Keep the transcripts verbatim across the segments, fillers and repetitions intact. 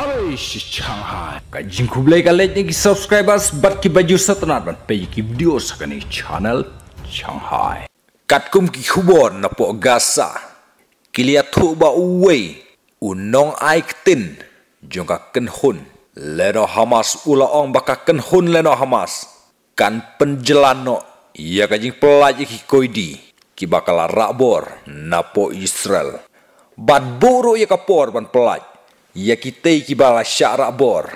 Alai shi Shanghai. Ka jingkhublei ka leit na ki subscribers bad ki ba ju sngewtynnat ban peit ki video sha kane channel Shanghai. Katkum ki khubor napoh Gaza, ki la ïathuh ba uwei u nongai ktien jong ka kynhun lehnoh Hamas u la ong ba ka kynhun lehnoh Hamas kan pynjlan noh ïa ka jingpyllait ïa ki koidi kiba ka la rah bor napoh Israel. Bad buh ruh ïa ka por ban pyllait ïa kitei kiba la shah rah bor.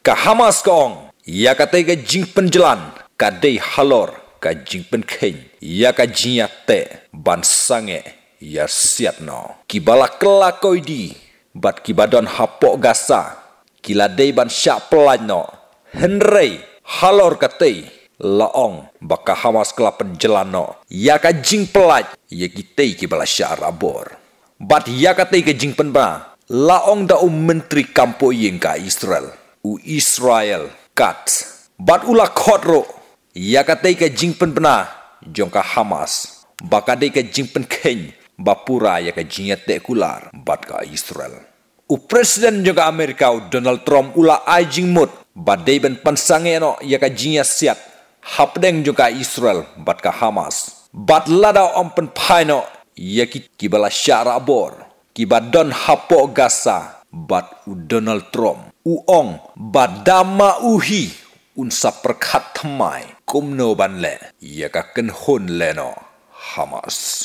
Ka Hamas ka ong ïa katei ka jingpynjlan ka dei halor ka jingpynkheiñ ïa ka jingïateh ban sangeh ïasiat noh. Kiba la kylla koidi bad kiba don hapoh Gaza ki la dei ban shah pyllait noh. Hynrei halor katei la ong ba ka Hamas ka la pynjlan noh ïa ka jingpyllait ïa kitei kiba la shah rah bor. Bad ïa katei ka jingpynbna la ong da u Myntri Kam Poh Ïing ka Israel, u Israel Katz. Bad u la khot ruh ïa katei ka jingpynbna jong ka Hamas ba ka dei ka jingpynkheiñ ba pura ïa ka jingïateh kular bad ka Israel. U President jong ka Amerika u Donald Trump u la ai jingmut ba dei ban pynsangeh noh ïa ka jingïasiat hapdeng jong ka Israel bad ka Hamas. Bad lada ym pynphai noh ïa ki, kiba la shah rah bor, kiba don hapoh Gaza, bad u Donald Trump u ong ba da ma u hi un sa pyrkhat thymmai kumno ban leh ïa ka kynhun lehnoh Hamas.